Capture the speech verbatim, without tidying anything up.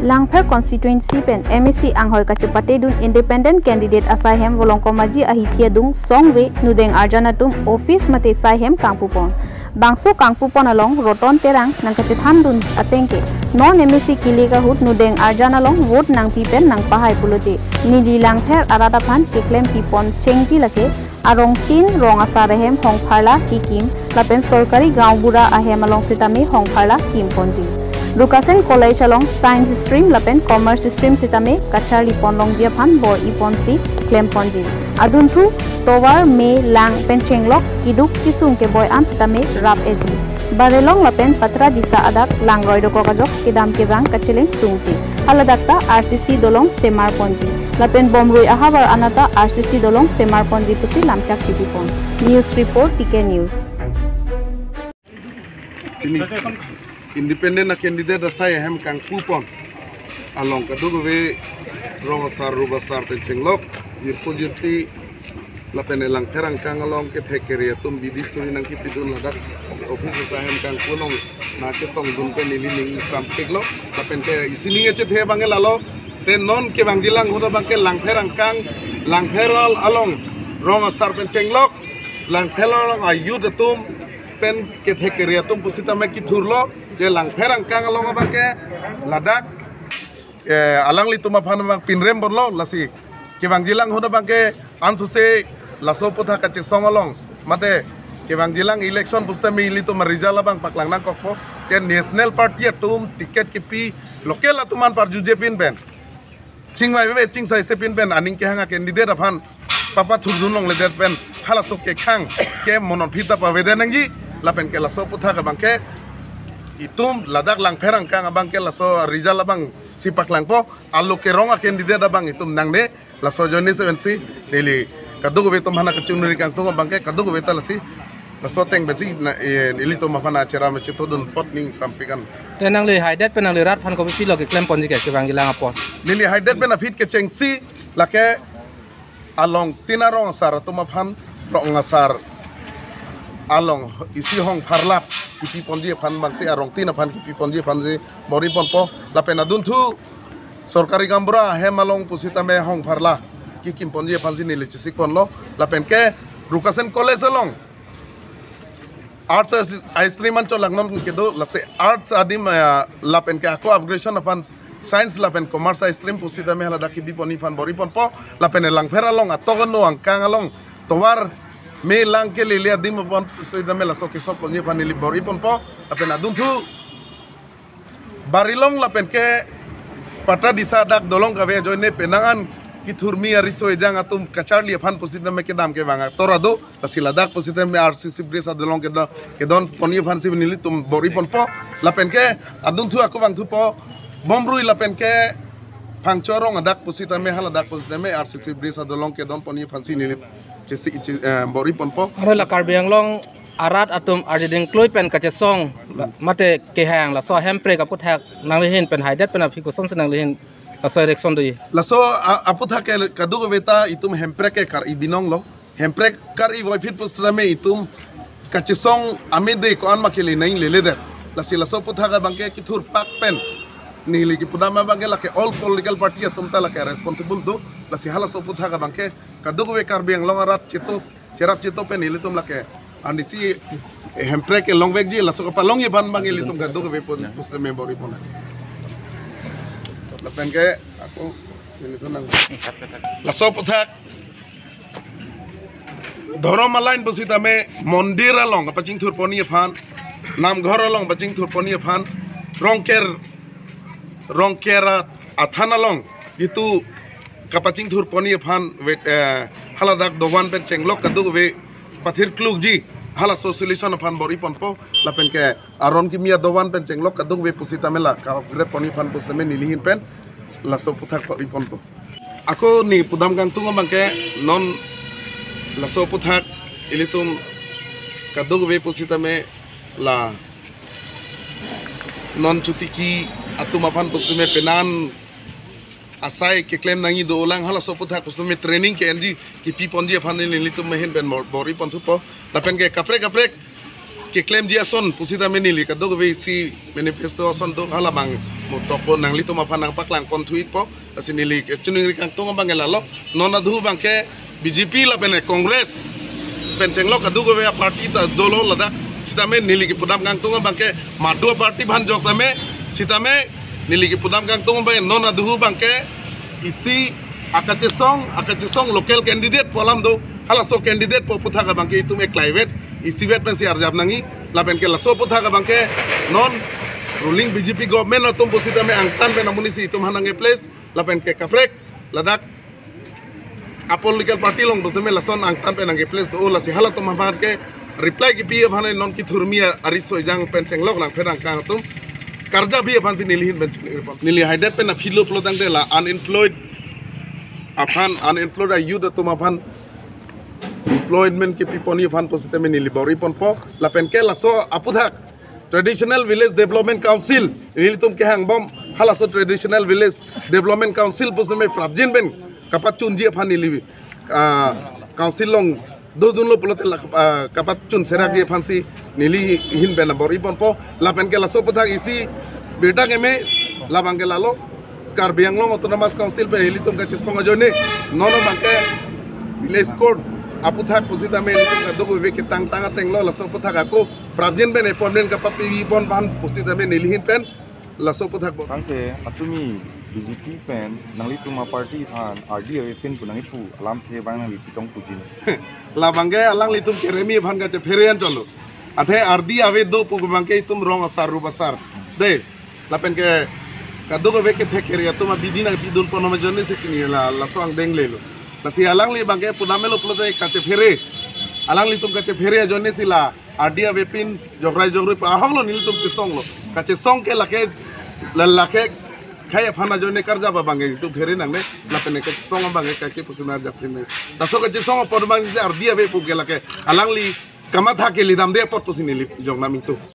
Langpher constituency pen M A C anghoi kachepatedun independent candidate asai hem Volongkom Aji ahithi adung songve nudeng arjan atum office mate sai hem kangpupon. Bangso kangpupon along Roton Terang nangkachethandun ateng ke non M A C kilik ahut nudeng arjan along vote nangpi pen nangpahai pulote neli Langpher arat aphan keklem pipon chengji lake arong tin rong asar ahem hongpharla kekim lapen sorkari gaonbura ahem along sitame hongpharla kimponji. Rukasen College along science stream lapen commerce stream sitame kacharlipon longji aphan bor-iponsi klemponji. Adunthu tovar me lang pen chenglok kiduk kisung keboi an sitame rap-eji. Barelong lapen Patradisa adak langroi dokok ajok kedam kevang kacheleng sungti. Haladak ta R C C dolong semarponji. Lapen Bomrui ahavar anat ta R C C dolong semarponji pusi lamchak chipipon. News report, T K News. Pini independent a candidate asai ahem kangpupon along kadokave rong asar rup asar pen chenglok jirpo jirti lapen Langpher angkang along kethek kere atum bidi suri nangkipidun ladak office asai ahem kangpu along nangchetongdun pen neli ning sampiklo lapen ke isi ning chethe abang ke lalo. Te non kevangjilang ahut abang ke Langpher angkang, Langpher al-, along rong asar pen chenglok, Langpher along a-youth atum pen kethek kere atum pusitame kithurlo je Langpher angkang along abang ke ladak, eh, alanglitum aphan abang pinrem ponlo. Lasi kevangjilang ahut abang ke ansose laso aputhak kachesong along mate kevangjilang election pusitame ilitum result abang paklang nangkokpo. Ke national party atum ticket kipi local atum an parjuje pin pen chingvai veve chingsaise pin pen aning kehang a candidate aphan papathurdun longledet pen halaso kekhang ke monon phita pavede nangji lapen ke laso aputhak abang ke itum ladak Langpher angkang abang ke laso result abang si paklangpo, alo kerong a candidate abang itum nangne. Laso ajoine si pensi neli kadokave atum aphan kachunri kangtung abang ke kadokave ta lasi laso ateng pensi na, eh, ilitum aphan acheram chetodun apot ning sampik an. Te nangli haidet pen nangli rat aphan kopi pilo keklemponji ke kevangjilang apot? Neli haidet pen aphi kechengsi lake along tin arong asar atum aphan rong asar along isi hongpharla kipiponji aphan bangsi arong tin aphan kipiponji aphansi bor-iponpo lapen adunthu sorkari gaonbura ahem along pusitame hongpharla kikimponji aphansi neli chesikponlo lapen ke Rukasen College along arts stream an cholangnon kedo lasi arts adim, eh, lapen ke ako upgradation aphan science lapen commerce stream pusitame haladak kipiponji aphan bor-iponpo lapen Langpher along atok ano angkang along tovar me lang kelele adim aphan pusitame laso kesolveponji aphan neli bor-iponpo lapen adunthu Barilong lapen ke Patradisa adak dolong kave ajoine penang an kithurmi ariso ejang atum kacharli aphan pusitame kedam kevang ator ado, lasi ladak pusitame R C C bridge adolong kedo-, kedonponji aphansi nelitum bor-iponpo lapen ke adunthu ako vangthupo Bomrui lapen ke Phangcho arong adak pusitame haladak pusitame R C C bridge adolong kedonponji aphansi neli chesi, che-, eh, bor-iponpo. Aro la Karbi Anglong arat atum arjuding klui pen kachesong mate kehang laso hemprek aputhak nangli ahin pen haidet pen aphi kosonsi nangli ahin laso election do-i? Laso a-, aputhak ke kadokave ta itum hemprek ke kar-i binonglo. Hemprek kar-i voiphit pusitame itum kachesong amide ko-an ma kele nangledet. Lasi laso aputhak abang ke kithurpak pen neli kipudam abang ke lake all political party atum ta lake responsible do. Lasi halaso aputhak abang ke kadokave Karbi Anglong arat cheto, cherap cheto pen ilitum lake anisi, eh, hemprek kelongvekji laso kapalongji aphan abang ilitum kadokave pus-, pusitame bor-ipon. Lapen ke ako ilitum nang laso aputhak dhorom a-line pusitame mondir along kapachingthurponji aphan, namghor along kapachingthurponji aphan, Rongker, Rongker a-, athan along itum kapachingthurponji aphan vet, eh, haladak dovan pen chenglok kadokave pathir klukji, halaso solution aphan bor-iponpo lapen ke aron kimi adovan pen chenglok kadokave pusitame la ka-upgradeponji aphan pusitame neli ahin pen laso aputhak bor-iponpo. Ako neli pudam kangtung abang ke non laso aputhak ilitum kadokave pusitame la non chotiki atum aphan pusitame penang asai keklem nangji dolang, halaso aputhak pusitame training ke-enji kipiponji aphan nelitum ahin pen bor-, bor-iponthupo. Lapen ke kaprek kaprek keklemji ason pusitame neli kadokave isi manifesto ason do hala abang Tokpo, nanglitum aphan nangpaklang pon thuipo, lasi neli kachiningri kangtung abang ke lalo, non adu abang ke B J P lapen Congress pen chenglok adu kave party ta dolo ladak, sitame neli kepudam kangtung abang ke madu party aphan jok tame, sitame neli kepudam kangtung abang non adu abang ke isi akachesong, akachesong local candidate pu alam do, halaso candidate pu aputhak abang ke itum eklaivet, isivet pensi arjap nangji, lapen ke laso aputhak abang ke non ruling B J P government atum pusitame angtan pen amonit si itum aphan nangkeplace, lapen ke kaprek ladak apolitical party along pusitame lason angtan pen nangkeplace do, lasi halatum aphan ke reply kepi aphan non kethurmi ari sojang pen chenglok nangpherang kang atum karjap pi aphan si neli ahin pen chungripon. Neli haidet pen aphi lo pulo tangte la unemployed aphan, unemployed a-youth atum aphan employment kepi ponji aphan pusitame neli bor-iponpo, lapen ke laso aputhak Traditional Village Development Council, nelitum kehang bom, halaso Traditional Village Development Council pusitame prapjin pen kapachunji aphan neli, ah, council along dodunlo pulote la, ah, kapachun serakji aphan si neli ahin pen bor-iponpo, lapen ke laso aputhak isi birta keme, labang ke lalo, Karbi Anglong Autonomous Council pen ilitum kachesong ajoine, non abang ke village court aputhak pusitame ilitum kadokave ketang tang atenglo, laso aputhak ako prapjin pen appointment kapapipon aphan pusitame neli ahin pen laso aputhak bor. Tangte atumi B J P pen nanglitum aparty aphan ardi avepin pu nangkipu alamthe abang nangli pitong puji. Labang ke alanglitum keremi aphan kachephere anchotlo. Athe ardi ave do pu abang ke itum rong asar rup asar. De, lapen ke kadokave kethek kere atum abidi nangpidunpon ajoine si kini la, laso angdeng lelo. Lasi alangli abang ke pudamelo pulote kachephere. Alanglitum kachephere ajoine si la ardi avepin jokrai jokrai pa ahoklo nelitum chesonglo. Kachesong ke lake, la, lake khei aphan ajoine karjap abang ke itum phere nangne, lapen ke kachesong abang ke kaki pusi arjap thim ne. Laso kachesong apor abang si ardi ave pu ke lake alangli kamatha kelidamde apot pusi neli jong naming tu.